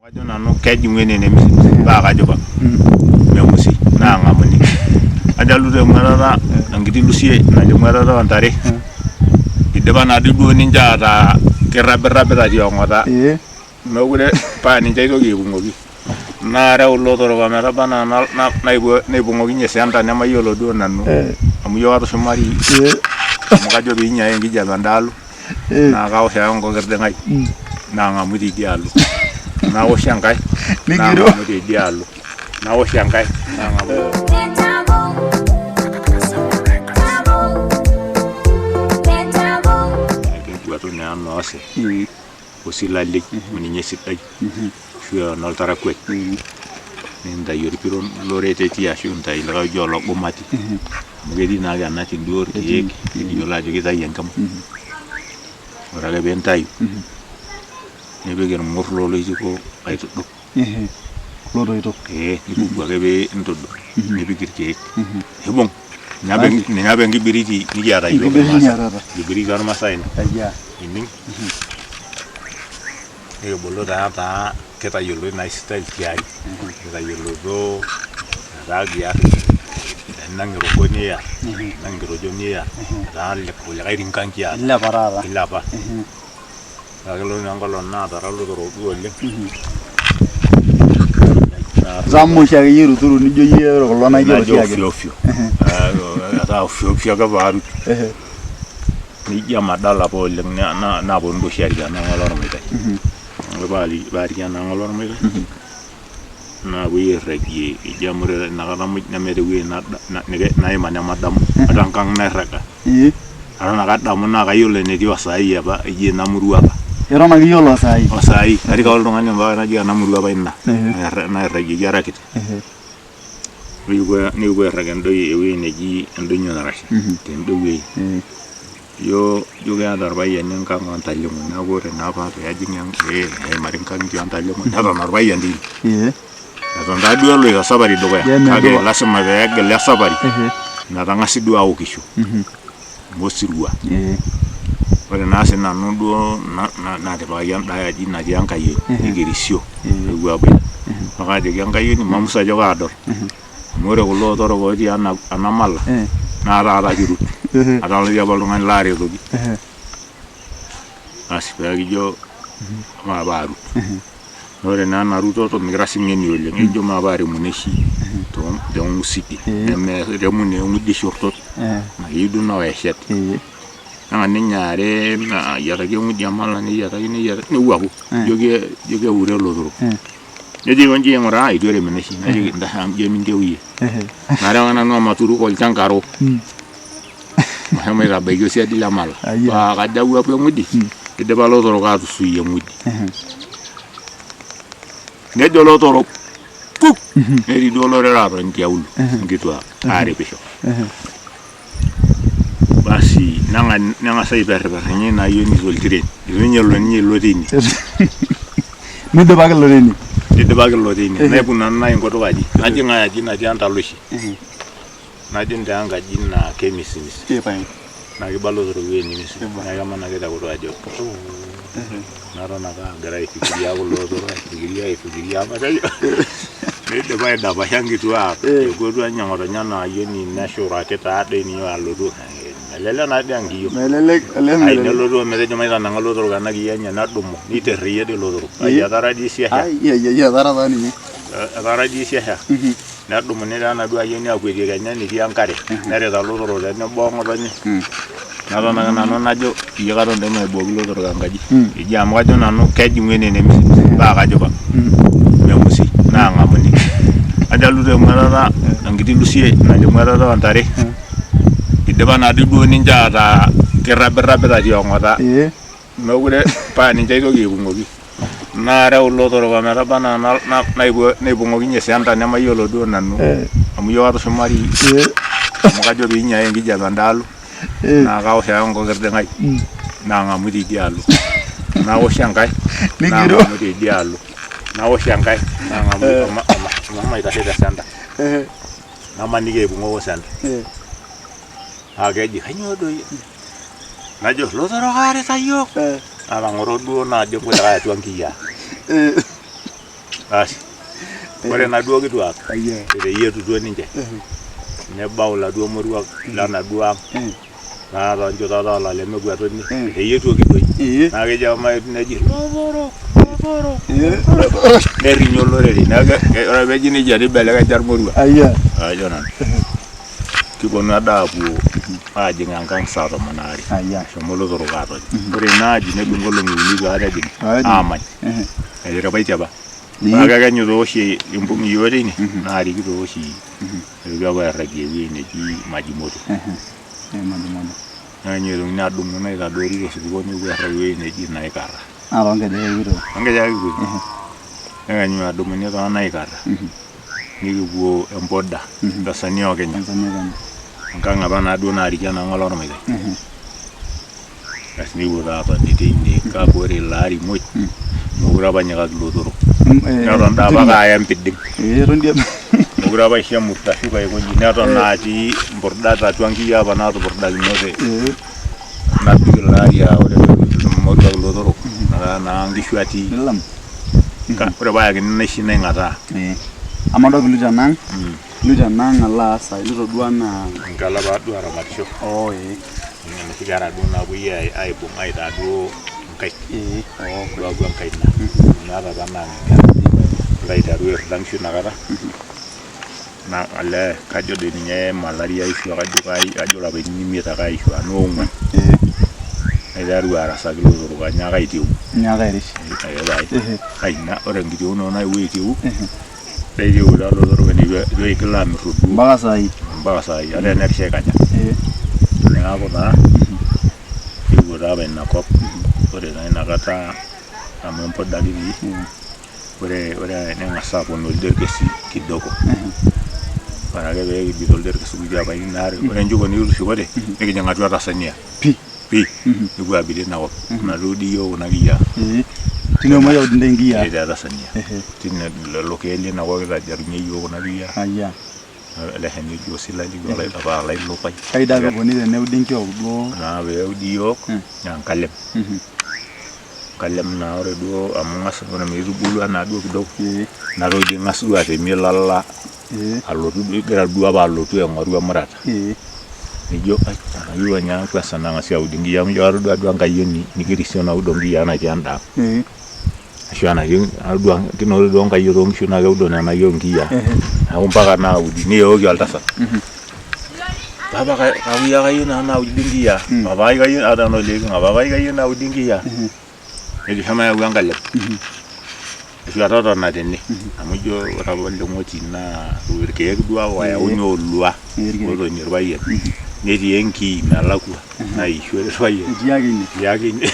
Kajo nanu kejing'u ene nemisi paa kajo pa memusi naa ng'amuni. Kajo alotu emuatata enkiti lusie najo emuatata oo ntare idipa naadi duo ninche ataa kirrabirrabita tiong'ota mekure paa ninche aitoki aipung'oki. Naareu ilotorok ometaba anaa naipung'okinye esenta nemayiolo duo nanu amu ijo katushumari amu kajo piinyiaya enkijape endaalo. Naa kaosh ake enkokirrding'ai nang'amu teidialo naosh enkae nang'amu teidialo naosh enkae nang'amu. Ekinkwatu naa enoose osilalei amu ninye esidai ashu enoltarakwet nintayu orpiron loreteti ashu intayu likae oji ologumati amu ketii naake ena duo irkeek nikiyiolo ajo kitayu enkima. Ore ake piintayu nipik irmur loloitiko aitudup Lotoito. Ee nipuku ake pee intudup nipik irkeek nibung. Ninye apa enkibiriti nikiata iyiook irmaasai. Enkibiriti ormaasai ina. Ining nikibulu taa taa kitayiolo ina style tiai kitayioloito etaa kiarr tenaa erogo niarr tenaa enkitojo niarr etaa kulikae ringan kiata Ilepa taata. ilepa naa kelo naa enkolong naatara ilotorok duo oleng Zamu oshiake iyie iruturu nijo iyie ore kulo naijo najo oshiake. ofyo ofyo etaa ofyo ofyo ake paarut Nijo emadala apa oleng naaponu doi oshi arik enaang olmaitai. Ore pee aarik enaang olmaitai naapuoi airagie eji amu ore inakata muj nemeeta ewueji naima nemadamu ata enkang nairaga. Eton ake adamu naa kayiolo enetiu osaai apa eji ina murua apa. Eton ake iyiolo osaai? Osaai, karik ake oltung'ani mpaka najoki ena murua apa ina nairagieki ara kiti. Nikipuo airrag ewueji neji Endonyo Narashe tende wueji. Ijo keeta irpayiani enkang oo ntaleng'o neeku ore naa apa pee ejing'i pee eimari inkang'itie oo ntaleng'o neton orpayian teine. Eton taa duo eloito esafari dukuya kake lasima pee egila esafari metang'asi duo aokisho amu osirua. Ore naa sii nanu duo naatipikaki enda aji natii enkayioni nikirisio nikipuo aaboita. Naajoki enkayioni mamus ajo kaadol amu ore kulo otorok otii ena mala naa taata kirut. Ataa apa oltung'ani laaretoki. Asi paa kijo maape arut. Naa ore naa ena rutoto mikira sii ng'eni oleng, ekijo maape aremu inaishi teng'usidi nemeremu naa eng'udi eshortot nayieu duo naa oeshet. Neng'as ninye are ayietaki eng'udi emala neyietaki neyietaki newuaku ijo keure ilotorok. Nejo aiko inji aing'uraa eitu erem inaishi najoki ntasho amu ijo eminteu iyie. Nareu ake nanu omaturuko olchangaro mashomo aitabaiki osiadi le mala. Paa kajo awuapu eng'udi idipa ilotorok aatusuyie eng'udi. Nejo ilotorok puk netii duo olorere atoni tiauluo inkituak aaripisho. Basi neng'as aiperriperrinye ina ayioni toltiren eitu ninye elo ninye ilo teine. Nidipaki ilo teine. Nidipaki ilo teine naipung nanu naya enkutuk aji najing aji natii entaloishi najing taa enkaji naa kemisimis naa kiba ilotorok ewueji nemisimis neeku keman ake tekutuk ajo naton ake agira aifikiria kulo otorok aifikiria aifikiria matejo neidipa aidapasha nkituak ekuotu ninye ng'otonye ena ayioni neshuraki taa doi ninye alotu melelek naa dii enkiyo Melelek oleng ai melelek. nelotu ometejo maitanang'a ilotorok ena kiyio enye nedumu niterreyie dii ilotorok ai etara dii esiasha Ai ai ai etara taa ninye. Etara dii esiasha Nedumuni taa enaduo ayioni aakuetie kenya enetii enkare, nerita ilotorok tenebo o ng'otonye. Naton ake nanu najo ijo katon doi maibooki ilotorok enkaji. Eji amu kajo nanu kejing'u ene nemisimis paa kajo pa memusi naa ng'amuni. Kajo alotu emuatata enkiti lusie najo emuatata oo ntare, idipa naadi duo ninche aataa kirrabirrabita tiong'ota. Mekure paa ninche aitoki aipung'oki. Naareu ilotorok ometaba anaa naipung'okinye esenta nemayiolo duo nanu amu ijo katushumari amu kajo piinyiaya enkijape endaalo naa kaosh ake enkokirrding'ai nang'amu teidialo naosh enkae nang'amu teidialo naosh enkae nang'amu omeshomo aitashe tesenta namaniki aipung'oko osenta naa keji kainyoo doi Najo lotorok aarita iyiook. Natang'oro duo naajo nkulikae atua nkiyiaa. Asi. Ore naduo kituak Ayia. eteyietutuo ninche nebau iladuo moruak lenaduo ang naa toonchot oolalem ekuatuni eteyietuoki doi naa keji apa neji lotorok lotorok nerinyo olorere neeku ore peeji nejia nibelekenya irmoruak. Ayia. Ajo nanu kiponu ade aapuo aajing enkang saa tomon aare Ayia. eshomo ilotorok aatoni. Ore ina aji nebik inkolong'i uni itu aikata ejing aamany etiripaitie apa. Ore ake ekenyu taa oshi imbung iyiook teine naariki taa oshi nitoki aapuo airragie ewueji neji Majimoto. Nekenyu aitokini adumu naitadoori tosupuko nepuo airrag ewueji neji Naikarra. Naa toonkejek ake ipoito? Toonkejek ake kipoito. Nekenyu adumuni too Naikarra nikipuo emboda Tanzania o Kenya. Enkang apa naaduo naariki enaang olormaitai. Asi nikipuo taa atoni teine kake ore ilo ari muj mekure apa enyikaki ilotorok. Neton daa apake aya empiding. Mekure apa aisho emurt ashu aiko inji neton atii impurdat atua nkiyiaa apa natupurdakinote. Nabik ilo ari aa ore moruak ilotorok netaa naa nkishu atii. Ore paayakini inaishi naing'ataa. Amaa duo piiloito enaang? Iloito enaang alo aas ai iloito duo anaa. Enkalo apa duo aramatisho. Oo ee. Inoshi kera duo naapuoi aibung aitaa duo inkaik. Ee. Oo duo aaku enkaina. Meeta apa enaang inkera. Alo aiteru airrita nkishu inakata. Naa olee kajo doi ninye malaria aishua kajo ilapaitin imiet ake aishua anaa oong'uan. Ee. Naiteru arasaki ilotorok anyaaka aitieu. Inyaaka airish. Ee pae. Ore enkitieunoto naewuo aitieu. Neyieu taa ilotorok eneitu eigil amiru duo. Mpaka saai. Mpaka saai ata enerisha aikaja. Neeku taa kipuo taa apa ina kop ore taa ina kata amu empoda kitii ore neng'as aaponu olderkesi kidogo. Ore ake pee kibik tolderkesi kuti apaitin aare ore enjuko nikitushukote nikijing atua Tanzania. Pii. Pii nikipuo abik tina kop natuudi iyiook kuna kiyiaa. Tine wueji eudi intae inkiyiaa. Te Tanzania. Tine lelo keek lina kop kitajarunye iyiook kuna kiyiaa. Ayia. Ele shani oji osilali paa olailupai. Kai doi apa eikoni teneudi enkiok duo? Naa pee eudi iyiook naa enkalem. Enkalem naa ore duo amu ing'as ore mitubulua naa duo kidogo ina toki dii ing'as duo atemie ilala alotu duo igira duo apa alotu aing'oru emurata. Nijo ai mayieu ninye kwanza nang'asi aud inkiyiaa amu ijo atodua duo enkayioni nikirisio naudo inkiyiaa natii enda ang. Ashu enatii kinoto duo nkayiok too nkishu naa keudo nena ayiok inkiyiaa. Neeku mpaka naaudi niyooki oltasat. Papa kakuyia kayieu nanu naudi inkiyiaa. Papai kayieu ata enaa olieking'a papai kayieu naudi inkiyiaa. Nejo shomo yau enkalem. Ashu totona tene amu ijo ore apa oleng'oti naa irkeek duo ake oyauni olua otonie orpayian. Netii enkii nalakua naishore orpayian. Etii ake ine. Etii ake ine.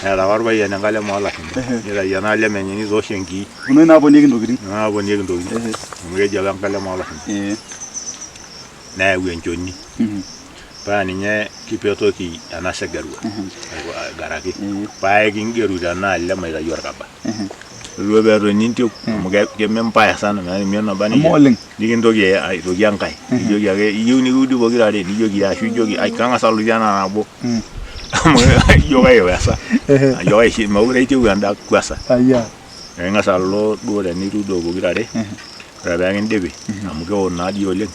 Neeta apa orpayian enkalem oo lashumba. Nitayu ena alem enye nitoosh enkii. Kuna oshi naaponieki intokitin. Kuna naaponieki intokitin. Amu keji apa enkalem oo lashumba. Neyau enchoni. Paa ninye kipetoki ena segerua aigaraki. Paa ekingeru tena alem aitayu orkaba. Ore duo peetoni intiu amu kemimpaya sana meeta emion naba nejia. Oleng. Nikintoki aitoki enkae. Nijoki ake iyieu nikiudi pokira are nijoki ashu ijoki ai kang'as alotie ena nabo. Amu ijo kaiwesa. Ajo kaishi mekure aitieu enda kwasa. Ayia. Ing'as alo duo tenituudo pokira are. Ore pee kindipi amu kewo naadii oleng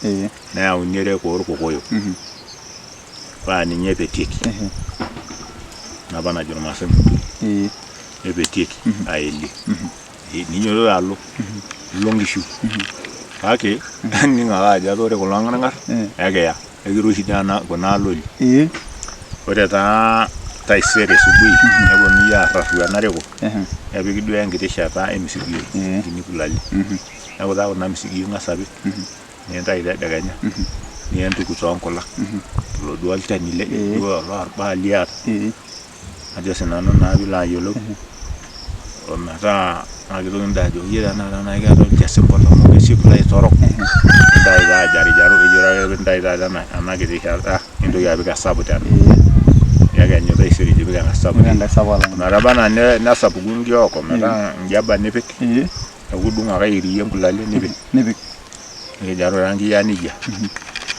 neyauni ereko oorkokoyo. Paa ninye epetieki. Ina apa najo irmaasai mudui. Nepetieki aelie. Ninyototo alo ilo nkishu. Kake aning ake ajo ore kulo ng'arng'ar ekiya. Ekiroshi dii ena kuna aloli. Ore taa taisere subui neponunui aarrarru ena reko nepiki duo enkiti shata emisikioi enkiti pulali. Neeku taa kuna misigii ing'as apik nintayu tedekenya nintuku toonkulak ilo duo olchani duo lorbaa liata ajo sinanu naa piilo ayiolou ometaa naa kitokini dii ajo iyie tenakata naa keeta olchasimbo amu kesioki iloitorok nintayu taa ajarijaru eji ore ake piintayu taata ena kiti shata nintoki apik esapuk tena nekenyu taisere nipik enkae sapuk ometaba anaa nesapuku nkiok ometaa inji eba nipik neeku idung ake airiyie enkulale nipik Nipik. Nikijaru taa nkiyiaa nejia.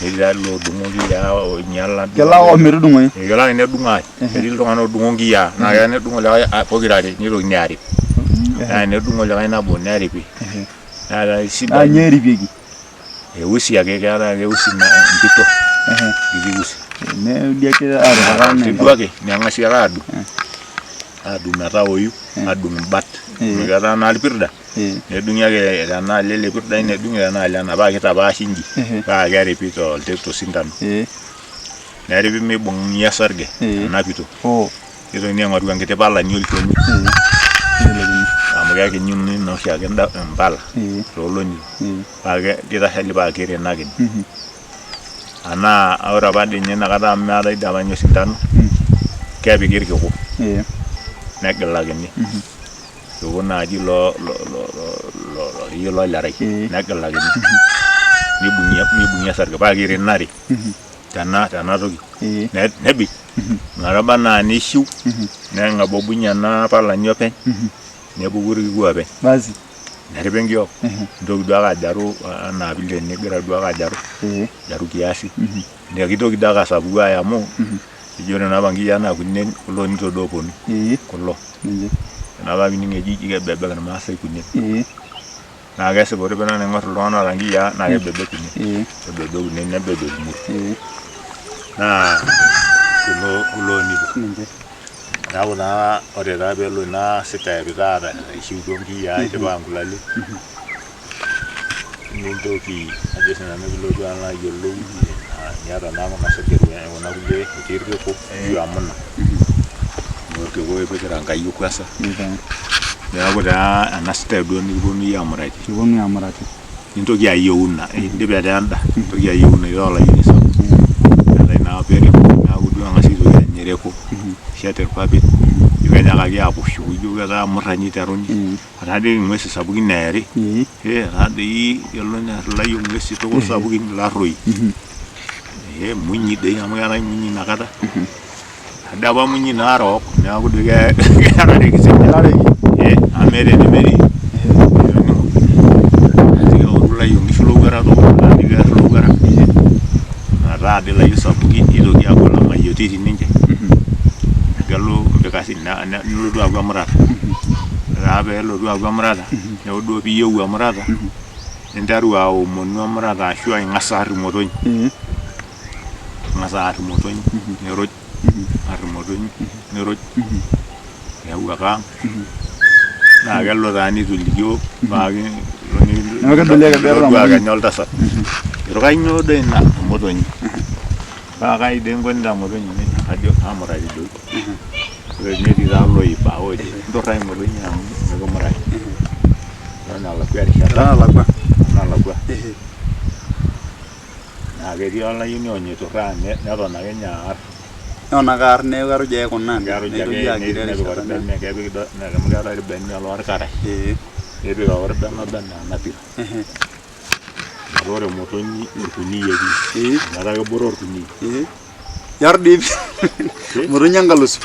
Netii taa loodung'o nkiyiaa oinyala duo. Kelo ake ometudung'oyu. Kelo ake nedung'o aaj. Etii iltung'anak oodung'o nkiyiaa naa keya nedung'o likae pokira are nitokini aarip. Naa enedung olikae nabo neripi. Naa Naa sidai. nyoo eripieki? Eusi ake keetae ake eusi mpito. Enkiti usi. Neudi ake aatipika anaa Kedu ake neng'asi ake aadung. Aadung metaoyu, adung imbat. Amu ketaa naa irpirda, nedung'i ake tenaa lele pirdai nedung'i tenaa lena paa kitapaashi inji paa keripi tosindano. Neripi mibung'i osarge ena pito. Nitokini aing'oru enkiti palani olchoni amu kekinyuni naa oshiake impala toolonito paa kitashali paa kirinakini. Anaa ore apa dii ninye inakata amu meetae dii apa ninye osindano kepiki irkiku negilakini irkiku naaji akeyie loolerai negilakini nibung'ie osarge paa kirinari tena toki nebik metaba anaa nishiu neng'ababunye ena palani openy nepuku irkiku oopeny. Neripa enkiok nintoki duake ajaru anaa vile nigira duake ajaru ajaru kiasi kitoki duake asapuku aya amu eji ore naa apa nkiyiaa naa kunen kulo onito duo ooponu kulo ore apa piining eji kebebek irmaasai kunen naa kesipa ore piilo aing'or iltung'anak oota nkiyiaa naa kebebek kunen kebebek kunen nebebek imur naa kulo onito. Neeku naa ore taa peelo ina step taata aishiutua nkiyiaa itipika nkulale nintoki ajo sinanu piilotu alo ayiolou niata naa kuna kuna kulie etii irkiku ashu amuna amu irkiku ipikita nkayiok kwanza neeku taa ena step duo nikiponunui aamuratie. Kiponunui aamuratie. Nintoki ayieuna indipe taa enda nintoki ayieuna ira olayioni sapuk eetae naa apa ereko neeku duo eng'asi aitoki anya ereko ishet irpapit ijo kenyaakaki aapushu ijo ketaa murrani iteruni etaa dii ing'uesi sapukin eeri etaa dii kelo neer ilayiok ing'uesi tukul sapukin ilarroi munyi doi amu keetae munyi inakata ade apa munyi narook neeku doi kearareki sininche amu meeta enemetii keoru ilayiok nkishu ilowuarak keer ilowuarak metaa dii ilayiok sapukin nitoki aaku olamayiotiti ninche negelu mpikasin nelotu aaku emurata ore taa peelotu aaku emurata neeku duo piiyieu emurata ninteru aomonu emurata ashu ing'as aar imotonyi. Ing'as aar imotonyi niruj, aar imotonyi niruj niyau ake ang naa kelo taa nitulikio paa Neeku kedoli ake duo eeta nitodua kenya oltasat. Ajo kainyoo doi ina emotonyi paa kai doi inkunita imotonyi nejia kajo kaamurati doi. Ore netii taa iloiba oojo nturrai imotonyi amu mikimurati. Eton elakwa erishata Eton elakwa. Eton elakwa. Naa ketii olayioni onya aiturraa neton ake ninye aar. Neton ake aar neeku keruja ake kuna Keruja ake neitoki agiroo nepik erishata orbene kepik amu keetae irbenia lorkarash nipik ake orbene obo enaa enapiro. Metaa ore emotonyi orkuniyia etii metaa kebore orkuniyia. Yar dii motonyi enkalusu.